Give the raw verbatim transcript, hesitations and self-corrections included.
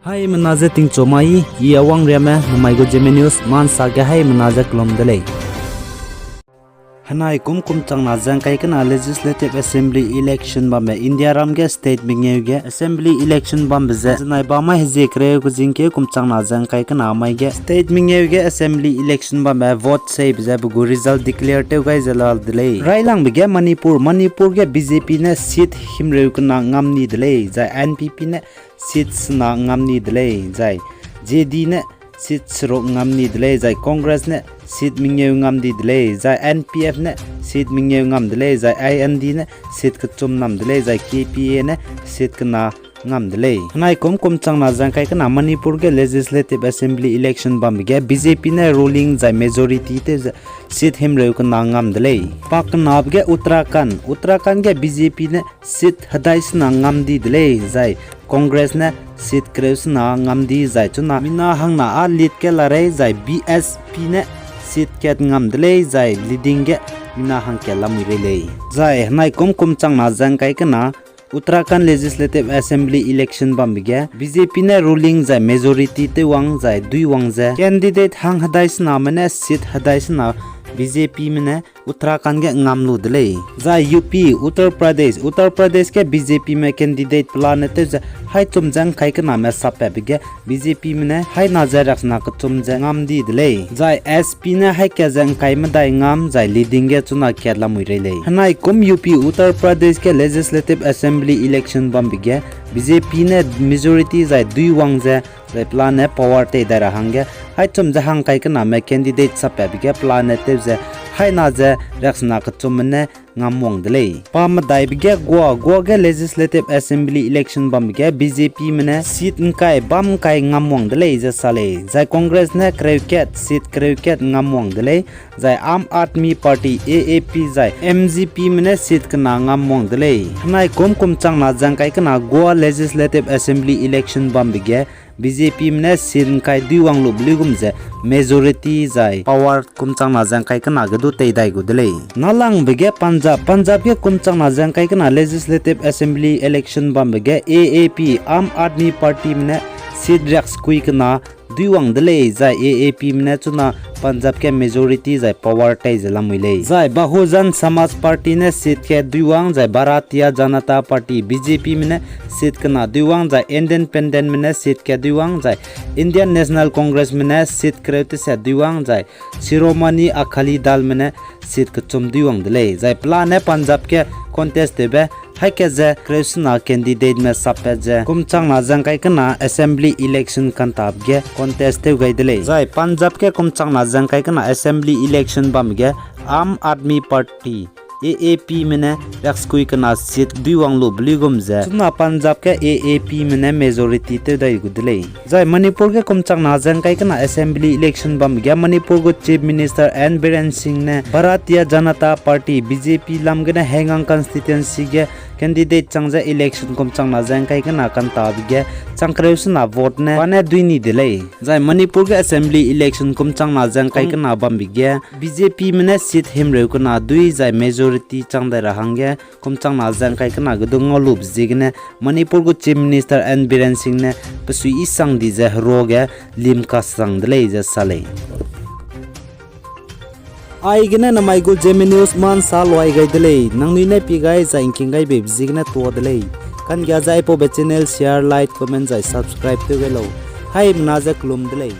Haimena ze tingchu mai, I Awangriame, namai gu Zeme News, mansa ge haimena ze kelum de lei. Henai kum kum changna ze ngkai kena Legislative Assembly election bambe India ram ge state mengeu ge assembly election bambe ze zenai ba mai hezie kereu kezingkeu kum changna ze ngkai kena mai ge state mengeu ge assembly election bambe vote seibe ze pe gu result declare tew gai ze la de lei. Railangbe ge Manipur, Manipur ge B J P ne seat himreu kena ngam ni de lei, zai N P P ne seat sena ngam ni de lei, zai J D ne seat seruk ngam ni de lei, zai Congress ne seat mengeu ngam di de lei, zai N P F ne seat mengeu ngam de lei, zai I N D ne seat kechum nam de lei, zai K P A ne seat kena ngam de lei. Henai kum kum changna ze ngkai kena Manipur ge Legislative Assembly election bambe ge B J P ne ruling zai majority tew ze seat himreu kena ngam de lei. Pa kenabe ge Uttarakhand, Uttarakhand ge B J P ne seat hedai sena ngam di de lei, zai Congress ne seat kereu sena ngam di, zai chuna mina hangna â lead ge la rei, zai B S P ne seat kat ngam de lei, zai leading ge mina hangkat lamui rei lei. Zai henai kum kum changna ze ngkai kena Uttarakhand Legislative Assembly election bambe ge B J P ne ruling zai majority tew wang zai dui wang ze candidate hang hedai sename ne seat hedai sena B J P me ne Uttarakhand ge ngam lu de lei. Zai U P, Uttar Pradesh, Uttar Pradesh ge B J P me candidate pelane tew ze haichum ze ngkai kename sappatbe ge B J P me ne haina ze riaksena kechum ze ngam di de lei. Zai S P ne haika ze ngkai medai ngam zai leading ge chuna kat lamui rei lei. Henai kum U P, Uttar Pradesh ge Legislative Assembly election bambe ge B J P ne majority zai dui wang ze, zai pelane power tei dai ra hangge haichum ze hangkai kename candidate sappatbe ge pelane tew ze haina ze riaksena kechum me ne ngam wang de lei. Pa medaibe ge Goa, Goa ge Legislative Assembly election bambe ge B J P me ne seat ngkai bam ngkai ngam wang de lei ze sa lei. Zai Congress ne kereu kat, seat kereu kat ngam wang de lei. Zai Aam Aadmi Party, A A P, zai M G P me ne seat kena ngam wang de lei. Henai kum kum changna ze ngkai kena Goa Legislative Assembly election bambe ge B J P me ne seat ngkai dui wang lube luigum ze majority zai power kum changna ze ngkai kena ge du tei dai gu de lei. Nalangbe ge Punjab, Punjab ge kum changna ze ngkai kena Legislative Assembly election bambe ge A A P, Aam Aadmi Party me ne seat riaksekui kena dui wang de lei, zai A A P me ne chuna Punjab ge majority zai power tei ze lamui lei. Zai Bahujan Samaj Party ne seat kat dui wang, zai Bharatiya Janata Party, B J P me ne seat kena dui wang, zai Independent me ne seat kat dui wang, zai Indian National Congress me ne seat kereu teset dui wang, zai Shiromani Akali Dal me ne seat kechum dui wang de lei. Zai pelane Punjab ge contest tewbe haika ze kereu sena candidate me sappat ze kum changna ze ngkai kena assembly election kantabe ge contest tew gai de lei. Zai Punjab ge kum changna ze ngkai kena assembly election bam ge Aam Aadmi Party, A A P me ne riaksekui kena seat dui wang lube luigum ze chuna Punjab ge A A P me ne majority tew dai gu de lei. Zai Manipur ge kum changna ze ngkai kena assembly election bam ge Manipur gu Chief Minister N Biren Singh ne Bharatiya Janata Party, B J P lam gene Hengang constituency ge candidate chang ze election kum changna ze ngkai kena kantabe ge chang kereu sena vote ne pa ne dui ni de lei. Zai Manipur ge assembly election kum changna ze ngkai kena bambe ge B J P me ne seat himreu kena dui zai majority chang dai ra hangge kum changna ze ngkai kena ge du ngau lube ziegene Manipur gu Chief Minister N Biren Singh ne pesui isang di ze heruage lim kasang de lei ze sa lei. Aigene namai gu Zeme News mansa luai gai de lei, nangnui ne pi gai zai ngking gai beibe ziegene tuâ de lei. Kanggia ze aipaube channel share, like, comment zai subscribe tew gai lau. Haimena ze kelum de lei.